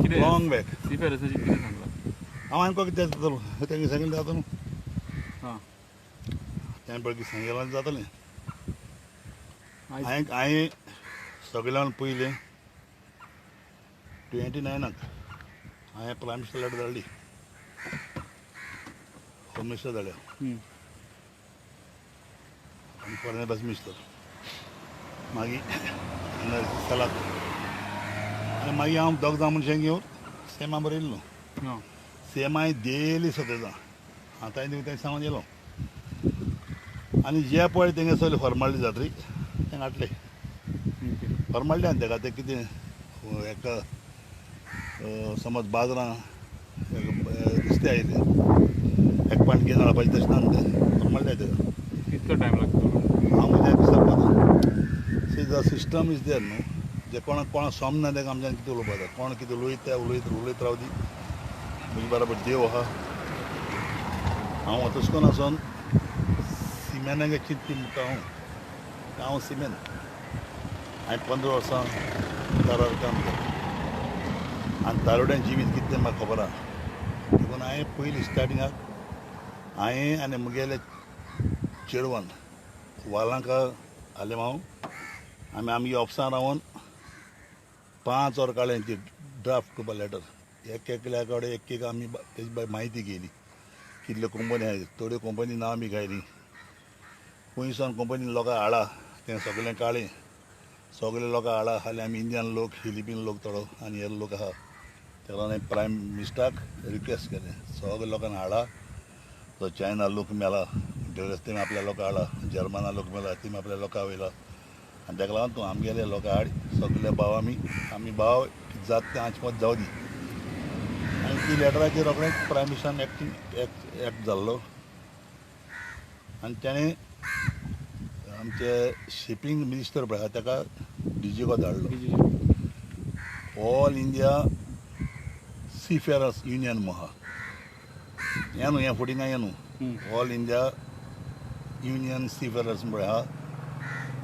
कितें long back. सीफेरर्साचें कितें सांगलां? हांव आमकां कितें जातलो तेंगे सांगिल्लें जाता न्हू. हां. तें पळय कितें सांगिल्लें जातलें. आयज हांवें सगळ्यान पयलें 29 हांवें प्रायम मिनिस्टर लेटर धाडली, होम मिनिस्टर धाडल्या आनी फॉरेन अफेर्स मिनिस्टर, मागीर चलात आनी मागीर हांव दोग जाण मनशांक घेवन सीएमा बरयल्लो. सीएम हांवें डेली सतयता, हांव तांचे तांकां सांगून येयलो आनी जे पळय तेंगे सगळे फॉर्मालिटी जातली तेंका हाडले. फॉर्मालिटी आनी तेका तें कितें एका समज बाजारां नुस्तें आयलें एक पांट घेवन हाडपाचें तशें ना न्हू तें, फॉर्मालिटी आहा तेका. कितलो टायम लागतलो? हांव म्हज्या दिसा पावता. See the system is there न्हू, जे कोणाक कोणाक समजना तेका आमच्यान कितें उलोवपा जाता, कोण कितें उलयता उलयत उलयत राव दी. म्हजे बरोबर देव आहा. हांव तशें करून आसोन सिमेनाक चिंतपी म्हणटा हांव, हांव सिमेन. हांवें 15 वर्सां दारार काम केलें आनी दारोड्यान जिवीत कितें तें म्हाका खबर आहा. देखून हांवें पयलीं स्टार्टिंगाक हांवें आनी म्हगेले चेडवान वालांका आलेमांव आमी आमगे ऑफिसान रावन 5 वरां काडलें ती ड्राफ्ट करपा लेटर. एक एकल्या कडेन एक एक आमी तेजी म्हायती घेयली, कितल्यो कंपनी आहा, थोड्यो कंपनी नांव बी घायलीं, खंय सावन कंपनी लोकां हाडा तें सगळें काडलें. सगळे लोकां हाडा खाली आमी इंडियन लोक, फिलिपीन लोक थोडो आनी हेर लोक आहा. तेका लागून हांवें प्रायम मिनिस्टराक रिक्वेस्ट केलें, सगळे लोकांक हाडा, जो चायना लोक मेला म्हणटकच तेमी आपल्या लोकां हाडा, जर्मना लोक मेला तेमी आपल्या लोकां वयला आनी तेका लागून तूं आमगेले लोकां हाड, सगळे भाव आमी आमी भाव जात तें आमचे मदीं जावं दी. आनी ती लेटराचेर रोखडेंच प्रायम मिनिस्टरान एक्टींग एक्ट जाल्लो आनी तेणें आमचे शिपींग मिनिस्टर पळय आहा तेका डिजीको धाडलो. ऑल इंडिया सीफेरर्स युनियन म्हूण आहा, हें न्हू हें फुडें हें न्हू, ऑल इंडिया युनियन सीफेरर्स पळय आहा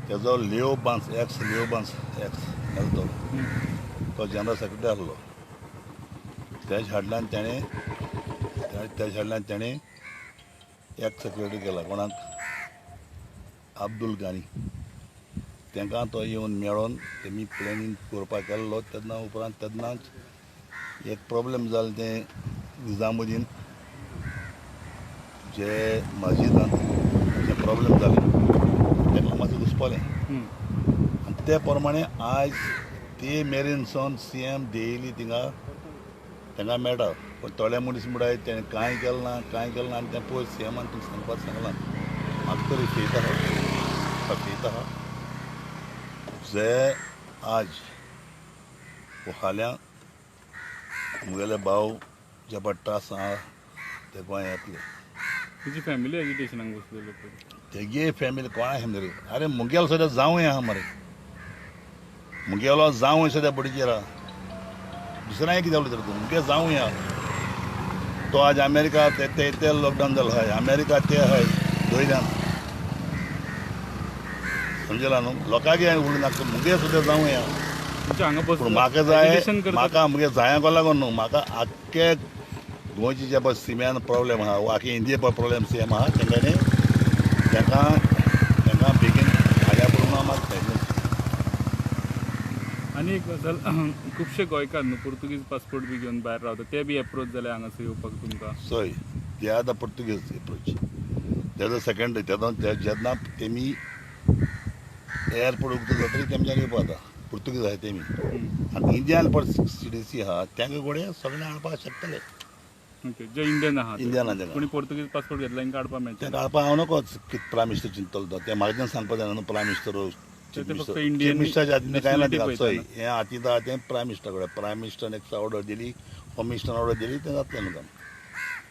तेजो लिओ बांस, एक्स लिओ बांस एक्स मेलो तो जनरल सेक्रेटरी आसलो. तेज हाडल्यान तेणें तेज हाडल्यान तेणें एक सेक्रेटरी केला कोणाक, अब्दुल गानी. तांकां तो येवन मेळोन तेमी प्लॅनिंग करपाक केल्लो. तेन्ना उपरांत तेन्नाच एक प्रॉब्लेम जालें तें निजामुद्दीन जे मस्जिदान जे प्रॉब्लेम जालें तेका मातशें घुसपलें आनी ते प्रमाणे आयज ते मेरेन सावन सी एम डेली थिंगा तांकां मेळटा. पूण थोडे मनीस म्हणटाय तेणें कांय केलें ना, कांय केलें ना. आनी तें पळय सी एमान तुमकां सांगपाक सांगलां, म्हाका तरी फेत आहा, म्हाका फेत आहा जे आज फाल्यां म्हगेले भाव जे पळय त्रास आहा ते गोंया येतले. तुजी फॅमिली एजिटेशनाक बसलेलो पळय, तेगे फॅमिली कोणा मरे, अरे मुगेलो सद्या जावंय आहा मरे, मुगेलो जावंय सद्या बडीचेर आहा, दुसऱ्या कितें उलयता तूं, मुगे जावंय आहा. तो आज अमेरिका ते ते ते लॉकडावन जालो हय, अमेरिका ते हय दोयल्यान समजला न्हू, लोकांक उलोवं नाका, मुगे सुद्दां जावंय आहा. पूण म्हाका जाय, म्हाका मुगे जायांक लागून न्हू, म्हाका आख्खे गोंयची जे पळय सिम्यान प्रॉब्लेम आहा, आख्खे इंडिये पळय प्रॉब्लेम सेम आहा, तेंच्यांनी तांकां तांकां बेगीन हाड्या पडून मागता. आनी एक गजाल, खुबशे गोंयकार न्हू पुर्तुगीज पासपोर्ट बी घेवन भायर रावता, ते बी एप्रोच जाले हांगासर येवपाक तुमकां? सय ते आतां पुर्तुगीज एप्रोच तेजो सेकंड तेन्ना जेन्ना तेमी एअरपोर्ट उगतो जातरी तेमच्यान येवपा जाता पुर्तुगीज आहाय तेमी. आनी इंडियन पळय सिटीसी आहा तांकां घोडये सगळें हाडपाक शकतले. ओके, जे इंडियन आहा इंडियन आहा कोणी पुर्तुगीज पासपोर्ट घेतला तांकां हाडपाक मेळटा. तें हाडपाक हांव नकोच कितें प्रायम मिनिस्टर चिंततलो तो, तें म्हाज्यान सांगपाक जायना न्हू. प्रायम मिनिस्टर चीफ मिनिस्टराच्या हातीन कांय ना तें, चोय हें हातींत आहा तें प्रायम मिनिस्टरा कडेन. प्रायम मिनिस्टरान एक ऑर्डर दिली, होम मिनिस्टरान ऑर्डर दिली, तें जातलें न्हू काम.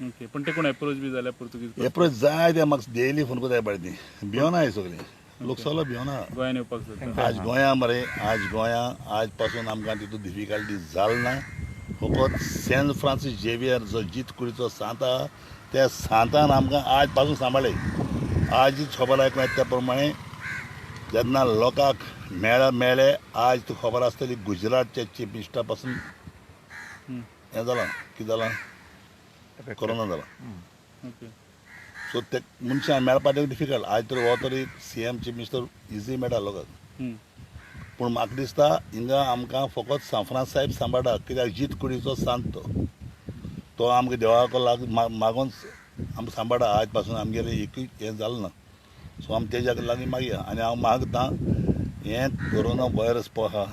ओके, पण ते कोण एप्रोच बी जाल्यार पुर्तुगीज एप्रोच जाय ते म्हाका डेली फोन करता पळय, ती भियोना सगळीं लोक सगळो भियोना. गोंयान येवपाक सोदता आज गोंया मरे, आज गोंया आज पासून आमकां तितून डिफिकल्टी जाल ना. फकत सेंट फ्रांसीस झेवियर जो जीत कुडीचो सांत आहा त्या सांतान आमकां आज पासून सांबाळ्ळे. आजच खबर आयकूं येता त्या प्रमाणे जेन्ना लोकांक मेळ्ळे, आज तुका खबर आसतली गुजरातच्या चीफ मिनिस्टरा पासून हें जालां कितें जालां कोरोना जाला. ओके. सो ते मनशां मेळपाक डिफिकल्ट. आयज तर हो तरी CM chief minister easy मेळटा लोकांक. पूण म्हाका दिसता हिंगा आमकां फकत सांफ्रांस साहेब सांबाळटा, कित्याक जीत कुडीचो सांत तो, तो आमकां देवाक लाग मागोन आमकां सांबाळटा. आज पासून आमगेलें एकूय हें जालें ना. सो आमी तेज्या लागीं मागया. आनी हांव मागता हें कोरोना व्हायरस पळय आहा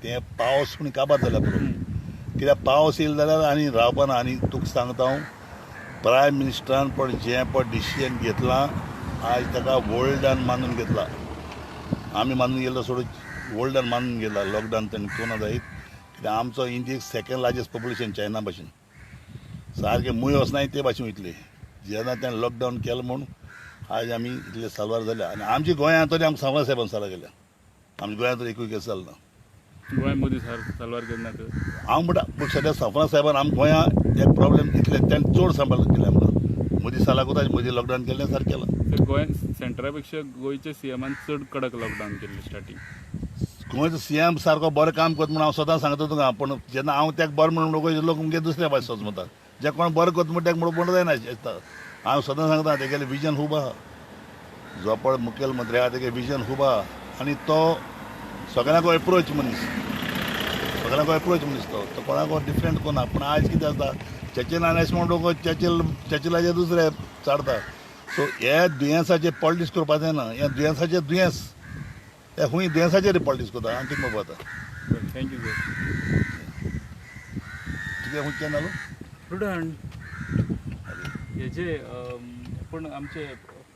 तें पावस पूण काबार जाल्यार पुरो, कित्याक पावस येयलो जाल्यार आनी रावपाना. आनी तुका सांगता हांव, प्रायम मिनिस्टरान पण जें पळय डिसिजन घेतलां आयज ताका वर्ल्डान मानून घेतला. आमी मानून गेलो सोडून वर्ल्डान मानून घेतला लॉकडावन ताणें कोना जायत, कित्याक आमचो इंडियेक सेकंड लार्जस्ट पॉप्युलेशन चायना भाशेन, सारकें मूय वचनाय ते भाशेन वयतले. जेन्ना ताणें लॉकडावन केलें म्हूण आयज आमी इतले साल्वार जाले. आनी आमच्या गोंयांत तरी आमकां सांवळा साहेबान साल्वार केल्या. आमच्या गोंयांत तरी एकूय केस जालो ना. गोंय मोदी साल्वार केन्ना तर हांव म्हणटा, पूण सद्या सांफ्रां साहेबान आमकां गोंयांत एक प्रॉब्लेम इतले ताणें चड सांबाळ केले आमकां. मोदी सालाक वता, मोदी लॉकडावन केलें सारकें केलां. गोंय सेंटरा पेक्षा गोंयच्या सीएमान चड कडक लॉकडावन केल्लें स्टार्टींग. गोंयचो सीएम सारको बरें काम करता म्हूण हांव सदां सांगता तुका, पूण जेन्ना हांव ताका बरें म्हणून लोक मुगे दुसऱ्या भाशेन सोच म्हणटा, जे कोण बरें करता म्हण ताका म्हणून जायना दिसता. हांव सदां सांगता तेगेलें विजन खूब आहा. जो पळय मुखेलमंत्री आहा तेगे विजन खूब आहा आनी तो सगळ्यांक एप्रोच मनीस, सगळ्यांक एप्रोच मनीस तो, तो कोणाक डिफरंट कोना. पूण आयज कितें आसता, चर्चील आनी म्हण लोक चर्चिलाचे दुसरे चाडता. सो हे दुयेंसाचे पॉलिटिक्स करपाक जायना. हे दुयेंसाचे दुयेंस, हे खूंय दुयेंसाचेर पॉलिटिक्स करता आनी कितें म्हणपा जाता. Thank you sir. तुगे खंयच्यान जालो प्रुडंट हेजे पूण आमचे